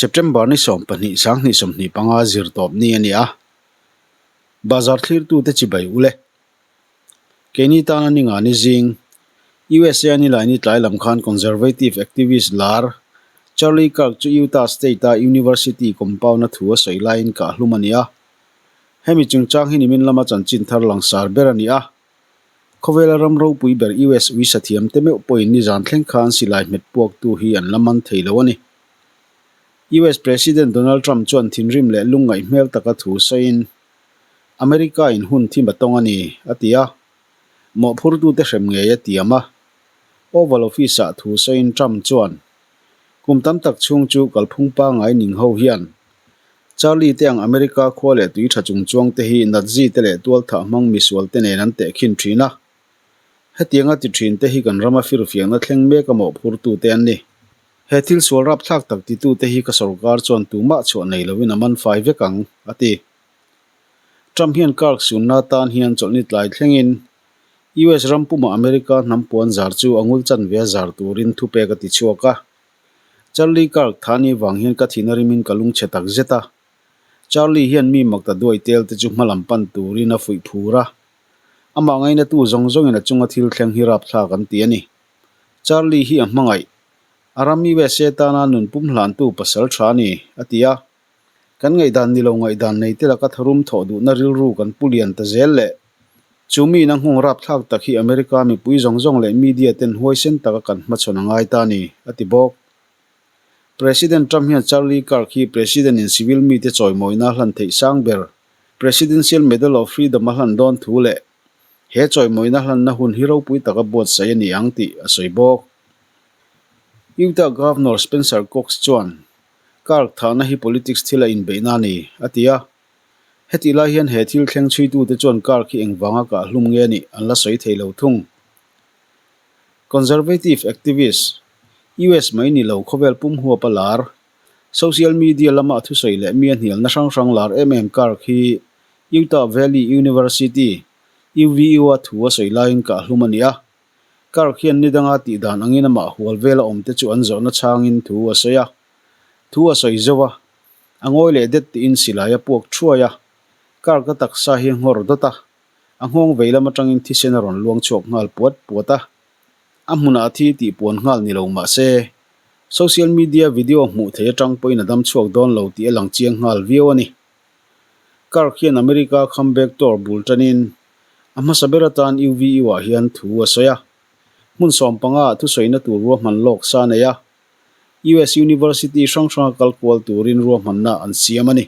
September ni 12 2025 zirtawp ni a ni a, bazar thlirtute chibai ule. Keini tana ni nga ni zing, USA ni lai ni tlai lam khan conservative activist lar Charlie Kirk chu Utah State-a University compound-a thu a sawi laiin kah hlum a ni a. Hemi chungchang hi nimin lama chanchin thar langsar ber a ni a. Khawvela ram ropui ber US uisa thiam te meuh pawhin nizan thleng khan silai hmet puaktu hi an la man thei lo a ni. US President Donald Trump chuan thinrim leh lungngaih hmel taka thu sawiin, America in hun thim a tawng a ni, a ti a. Mawhphurtute hrem ngei a tiam a. Oval Office-ah thu sawiin Trump chuan, Kum tam tak chhung chu kalphung pangngai ning ho hian Charlie te ang America khua leh tui tha chung chuang te hi Nazi te leh tualthah hmang misual te nen an tehkhin thin a. Hetianga ti thin te hi kan rama firfiakna thleng mek a mawhphurtu te an ni. He thil sual rapthlak tak titu te hi ka sorkar chuan tumah chhuah nei loin a man fai vek ang, a ti. Trump hian Kirk sunna tan hian chawlhni tlai thlengin US ram puma America hnam puan zar chu a ngul chanve a zar turin thupek a ti chhuak a. Charlie Kirk thani vang hian ka thin a rimin ka lungchhe tak zet a. Charlie hian mi mak ta duai tel te chu hmalam pan turin a fuih phur a. Amah ngainatu zawng zawngin a chunga thil thleng hi rapthlak an ti a ni. Charlie hi a hmangaih. A ram USA tana nun pum hlantu pasal tha a ni, a ti a. Kan ngaihdan ni lo ngaihdan nei te laka tharum thawh duhna rilru kan pu lian ta zel leh chu miin a nghawng rapthlak tak hi America mipui zawng zawng leh media ten huaisen taka kan hmachhawn a ngai ta a ni, a ti bawk. President Trump hian Charlie Kirk hi President in civil mite chawimawina a hlan theih sang ber Presidential Medal of Freedom a hlan dawn thu leh he chawimawina hlanna hun hi ropui taka buatsaih a ni ang tih a sawi bawk. Utah Governor Spencer Cox chuan Kirk thahna hi politics thil a inbeihna a ni, a ti a. Hetih lai hian he thil thleng chhuitute chuan Kirk hi engvanga kah hlum nge nih an la sawi thei lo thung. Conservative activist, US mai ni lo khawvel pum huap a lar, social media lama a thusawi leh mi a hnialna hrang hrang lar em em Kirk hi Utah Valley University, UVU, a thu a sawi laiin kah hlum a ni a. Kirk hian ni danga tih dan angin amah hual vela awmte chu an zawhna chhangin thu a sawi a. Thu a sawi zo a, a ngawi leh det tiin silai a puak thuai a. Kirk a taksa hi a nghawr dawt a, a nghawng vei lam atangin thisen a rawn luang chhuak nghal puat puat a. A hmunah thi tih puan nghal ni lo mah se, social media video hmuh theih atang pawhin a dam chhuak dawn lo tih a lang chiang nghal viau a ni. Kirk hian America comeback tour bul tanin A hmasa ber atan UVU ah hian thu a sawi a. Hmun 15 ah thusawina tur ruahman lawk sa a nei a. US University hrang hranga kal kual turin ruahmanna an siam a ni.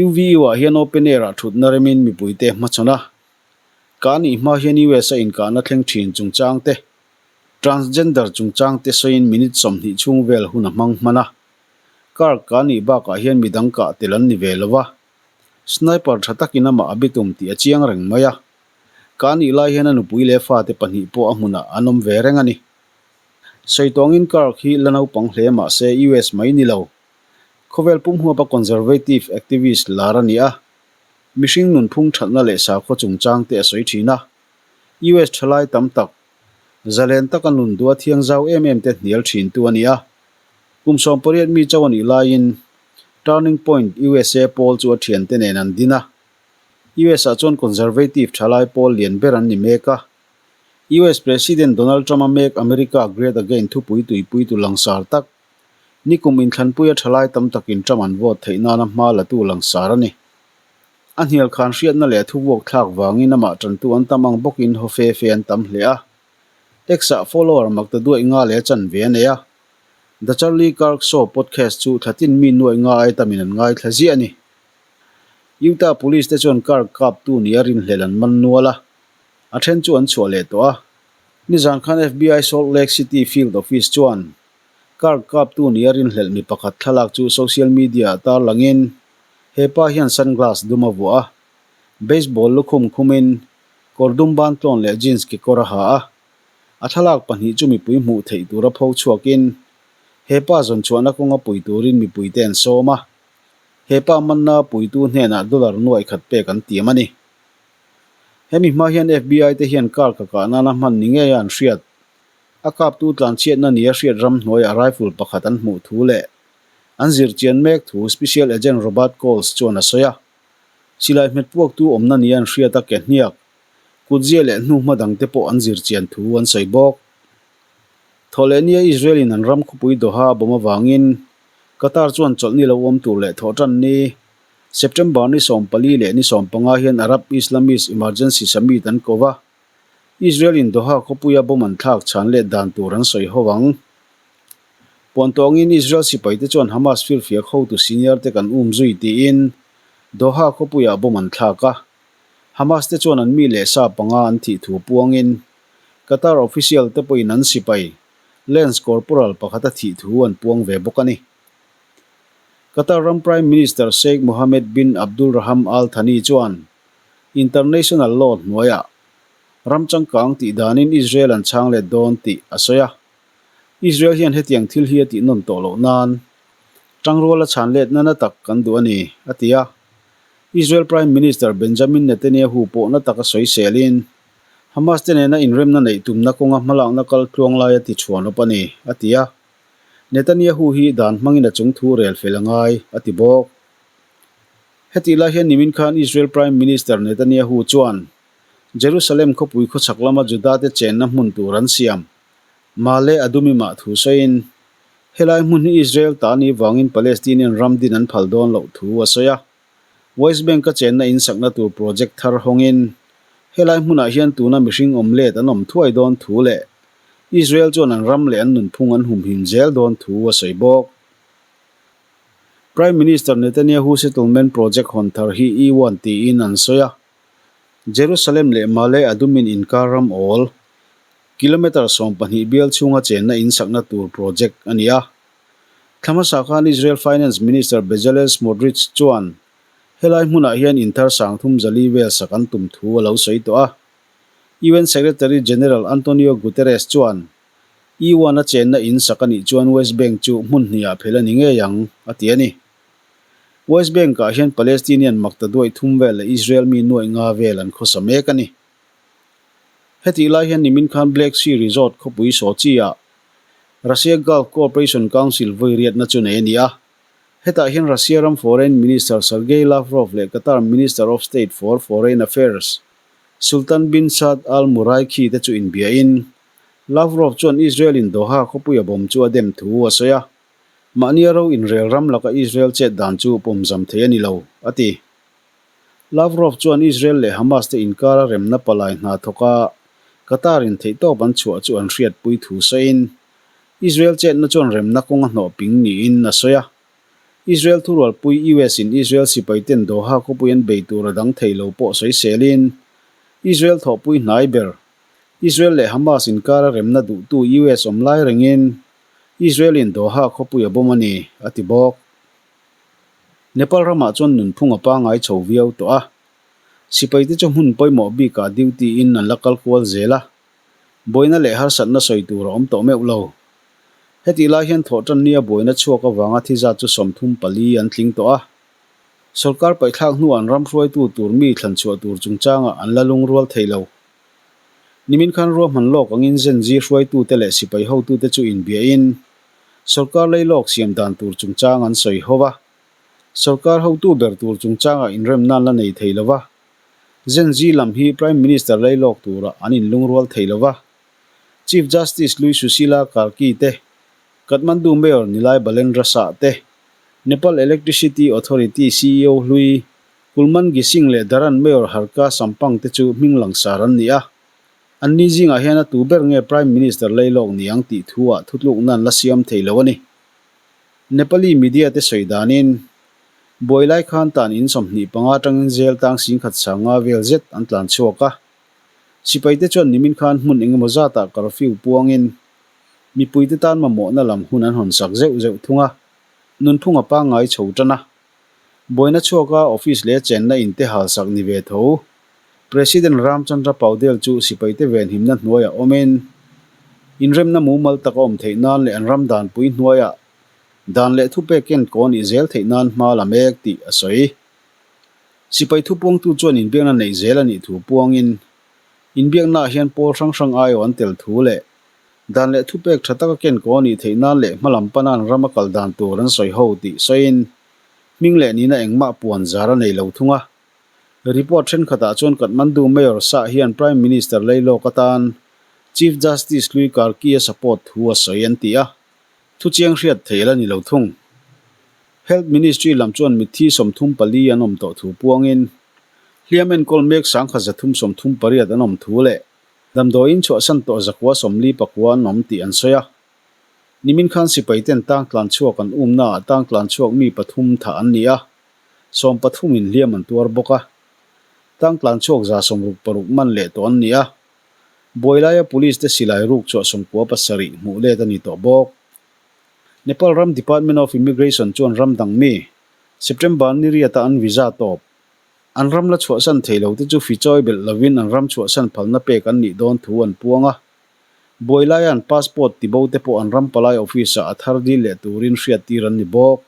UVU ah hian open air ah thutna remin mipuite hmachhawn a. Kah nih hma hian US a inkahna thleng thin chungchang te, transgender chungchang te sawiin minute 20 chhung vel hun a hmang hman a. Car kah nih bakah hian midang kah tel an ni ve lo va. Sniper tha takin amah a bitum tih a chiang reng mai a. Ka nih lai hian a nupui leh fate pahnih pawh a hmunah an awm ve reng a ni. Sawi tawngin Kirk hi la naupang hle mah se US mai ni lo. Khawvel pum huapa conservative activist lar a ni a. Mihring nunphung thatna leh sakhaw chungchang te a sawi thin a. US thalai tam tak, zalen taka nun duh a thiang zau em em te hnial thintu a ni a. Kum 18 mi chauh a nih laiin Turning Point USA pawl chu a thiante nen an din a. US ah chuan Conservative thalai pawl lian ber an ni mek a. US President Donald Trump a Make America Great Again thupui tuipuitu langsar tak, nikum inthlanpuia thalai tam takin Trump an vote theih nana hma latu langsar a ni. A hnial khan hriatna leh thuvuak thlak vangin amah tantu an tam ang bawkin haw fe fe an tam hle a. X-ah follower mak ta duaih nga leh a chanve a nei a. The Charlie Kirk Show podcast chu thlatin mi nuaih nga ai tamin an ngaithla ziah a ni. Utah Police te chuan Kirk kaptu nia rinhlelh an man nual a, a then chu an chhuah leh tawh a. Nizan khan FBI Salt Lake City Field Office chuan Kirk kaptu nia rinhlelh mi pakhat thlalak chu social media ah tarlangin he pa hian sunglass dum a vuah a, baseball lukhum khumin kawr dum ban tlawn leh jeans kekawr a ha a. A thlalak pahnih chu mipui hmuh theih tura pho chhuakin he pa zawn chhuahna kawnga pui turin mipuite an sawm a. He pa manna puitu hnenah dollar nuaih khat pek an tiam a ni. Hemi hma hian FBI te hian car ka kah nana hman ni ngeia an hriat. A kaptu tlanchhiatna nia hriat ram hnuaiah rifle pakhat an hmuh thu leh An zir chian mek thu Special Agent Robert Coles chuan a sawi a. Silai hmet puaktu awmna nia an hriat a ke hniak, kutzia leh hnuhma dangte pawh an zir chian thu an sawi bawk. Thawhlehnia Israel-in an ram khawpui Doha a bawm avangin Qatar chuan chawlhni lo awm tur leh thawhtan ni September ni 14 leh ni 15 hian Arab Islamist Emergency Summit an ko va, Israel-in Doha khawpuia bomb an thlak chhan let dan tur an sawi ho ang. Puan tawngin Israel sipaite chuan Hamas firfiak hotu senior te kan um zui tiin Doha khawpuiah bomb an thlak a. Hamas te chuan an mi leh sa panga an thih thu puangin Qatar official te pawhin an sipai Lance Corporal pakhat a thih thu an puang ve bawk a ni. Qatar ram Prime Minister Sheikh Mohammed bin Abdulraham Al Thani chuan international law hnuaiah ram changkang tih danin Israel an chhang let dawn tih a sawi a. Israel hian hetiang thil hi a tih nawn tawh loh nan tangrual a chhan let nana tak kan duh a ni, a ti a. Israel Prime Minister Benjamin Netanyahu pawh na taka sawi selin Hamas te nena inremna neih tumna kawnga hmalakna kal tluang lai a ti chhuan awp a ni, a ti a. Netanyahu hi dan hmangin a chung thu rel fel a ngai, a ti bawk. Hetih lai hian nimin khan Israel Prime Minister Netanyahu chuan Jerusalem khawpui khawchhak lama Juda te chenna hmun tur an siam Male Adumim-ah thu sawiin helai hmun hi Israel ta ni vangin Palestinian ram din an phal dawn loh thu a sawi a. West Bank-a chenna in sakna tur project thar hawngin helai hmunah hian tuna mihring awm let an awm thuai dawn thu leh Israel chuan an ram leh an nunphung an humhim zel dawn thu a sawi bawk. Prime Minister Netanyahu settlement project hawn thar hi E-one tiin an sawi a. Jerusalem leh Male Adumin inkar ram awl kilometre 12 bial chhunga chenna in sakna tur project a ni a. Thla hmasa khan Israel Finance Minister Bezalel Smotrich chuan helai hmunah hian in thar sang thum zali vel sak an tum thu a lo sawi tawh a. UN Secretary General Antonio Guterres chuan E-one a chenna in sak a nih chuan West Bank chu hmun hnihah phel a ni ngei ang, a ti a ni. West Bank-ah hian Palestinian makta duaih thum vel leh Israel mi nuaih nga vel an khawsa mek a ni. Hetih lai hian nimin khan Black Sea Resort khawpui Sochi-ah Russia Gulf Cooperation Council vawi riatna chu nei a ni a. Hetah hian Russia ram Foreign Minister Sergei Lavrov leh Qatar Minister of State for Foreign Affairs Sultan bin Saad Al Muraikhi te chu inbiahin Lavrov chuan Israel-in Doha khawpuia bomb chu a dem thu a sawi a. Mahnia ro inrel ram laka Israel chet dan chu pawmzam thei a ni lo, a ti. Lavrov chuan Israel leh Hamas te inkara remna palai hna thawka Qatar-in theihtawp an chhuah chu an hriatpui thu sawiin, Israel chetna chuan remna kawng a hnawh ping niin a sawi a. Israel thurualpui US-in Israel sipaiten Doha khawpui an bei tur a dang thei lo pawh sawiselin, Israel thawhpui hnai ber, Israel leh Hamas inkara remna duhtu US awm lai rengin Israel-in Doha khawpui a bawm a ni, a ti bawk. Nepal ramah chuan nunphung a pangngai chho viau tawh a, sipaite chu hmun pawimawh bikah duty-in an la kal kual zel a, buaina leh harsatna sawi tur a awm tawh meuh lo. Hetih lai hian thawhtan nia buaina chhuak avanga thi zat chu 34 an tling tawh a, sawrkar paihthlak hnuah an ram hruaitu tur mi thlan chhuah tur chungchangah an la lungrual thei lo. Nimin khan ruahman lawk angin Zenzi hruaitute leh sipai hotute chu inbiahin sawrkar leilawk siam dan tur chungchang an sawi ho va. Sawrkar hotu ber tur chungchangah inremna an la nei thei lo va. Zenzi lam hi Prime Minister leilawk turah an inlungrual thei lo va. Chief Justice Lui Sushila Karki te, Kathmandu Mayor Nilai Balendra Shah te, Nepal Electricity Authority ceo hlui Kulman Gising leh Dharan Mayor Harka Sampang te chu hming langsar an ni a. Anni zingah hian a tu ber nge Prime Minister leilawk ni ang tih thu ah thutlukna an la siam thei lo a ni. Nepali media te sawi danin, buai lai khan tan in 25 atangin zel tang 10,000 sanga vel zet an tlan chhuak a. Sipai te chuan nimin khan hmun engemaw zatah curfew puangin mipuite tan mamawhna lam hun an hawn sak zeuh zeuh thung a, nunphung a pangngai chho tan a. Buaina chhuaka office leh chenna in te halsak ni ve tho. President Ramchandra Paudel chu sipaite venhimna hnuaiah awmin, inremna mumal taka awm theih nan leh an ram danpui hnuaiah dan leh thupek ken kaw nih zel theih nan hma la mek tih a sawi. Sipai thupuangtu chuan inbiakna neih zel a nih thu puangin, inbiaknaah hian pawl hrang hrang aiawh an tel thu leh. Dan leh thupek tha taka ken kaw a nih theih nan leh hmalam pana an rama kal dan tur an sawi ho tih sawiin hming leh nihna engmah puan zar a nei lo thung a. Report thenkhatah chuan Kathmandu Mayor Shah hian Prime Minister Leilawk atan Chief Justice Hlui Karki a support thu a sawi an ti a, thuchiang hriat thei a la ni lo thung. Health Ministry lam chuan mitthi 34 an awm tawh thu puangin hliam enkawl mek 1338 an awm thu leh Damdawiin chhuahsan tawh 149 an awm tih an sawi a. Nimin khan sipai ten tang tlan chhuak an umnaah tang tlan chhuak mi pathum thah an ni a, sawm pathumin hliam an tuar bawk a. Tang tlan chhuak 66 man leh tawh an ni a. Buai laia police te silai ruk chhuah 97 hmuh let a ni tawh bawk. Nepal ram Department of Immigration chuan ram dang mi September ni riata an visa tawp An ram la chhuahsan thei lo te chu fichawi belh lovin an ram chhuahsan phalna pek an nih dawn thu an puang a. Buai laia an passport tibo te pawh an ram palai office-ah a thar dil leh turin hriattir an ni bawk.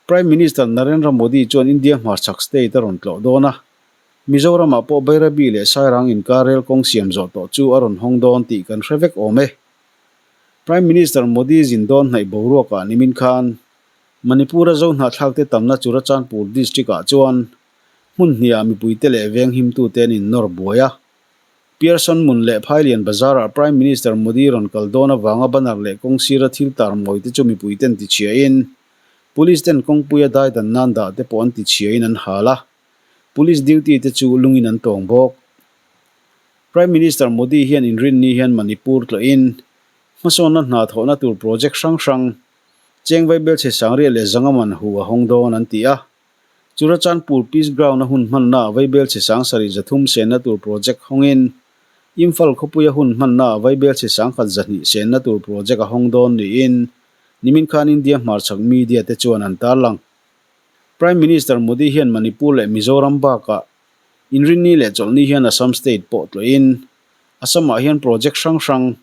Prime Minister Narendra Modi chuan India hmarchhak state a rawn tlawh dawn a. Mizoramah pawh Bairabi leh Sairang inkar rel kawng siam zawh tawh chu a rawn hawng dawn tih kan hre vek awm e. Prime Minister Modi zin dawn hnaih boruakah nimin khan Manipur-a zo hnahthlakte tamna Churachandpur district-ah chuan hmun hniah mipuite leh veng himtute an innawr buai a. Pearson Mun leh Phailian Bazar-ah Prime Minister Modi rawn kal dawn avanga banner leh kawng sira thil tar mawite chu mipuiten tichhiain Police ten kawngpuia daidan nan dah te pawh an tichhiain an hal a, Police duty te chu lungin an tawng bawk. Prime Minister Modi hian inrinni hian Manipur tlawhin hmasawnna hna thawhna tur project hrang hrang Cheng Vaibelchhe Sangriat leh Zangaman hu a hawng dawn an ti a. Churachandpur Peace Ground a hun hmannaah Vaibelchhe Sangsarih 300 senna tur project hawngin Imphal khawpuia hun hmannaah Vaibelchhe 1200 senna tur project a hawng dawn niin nimin khan India hmarchhak media te chuan an tarlang. Prime Minister Modi hian Manipur leh Mizoram bakah Inrinni leh Chawlhni hian Assam state pawh tlawhin Assam-ah hian project hrang hrang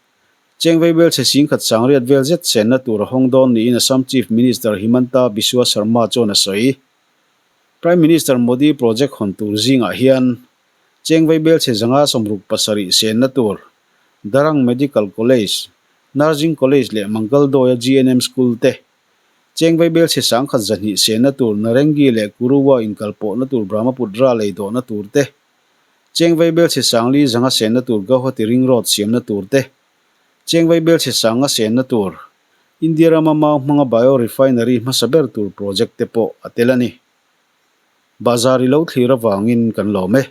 Cheng Vaibel chhe 10,000 sangriat vel zet senna tur a hawng dawn niin Assam Chief Minister Himanta Biswa Sarma chuan a sawi. Prime Minister Modi project hawn tur zingah hian Cheng Vaibel chhe 567 senna tur Darang Medical College, Nursing College leh Mangaldoia GNM School te, Cheng Vaibel chhe 1200 senna tur Narengi leh Kuruwa inkalpawhna tur Brahmaputra lei dawhna tur te, Cheng Vaibel chhe 400 senna tur Gauhati Ring Road siamna tur te, Cheng Vaibel chhe 500 senna tur India rama mau hmanga Bio Refinery hmasa ber tur project te pawh a tel a ni. Bazar i lo thlir avangin kan lawm e.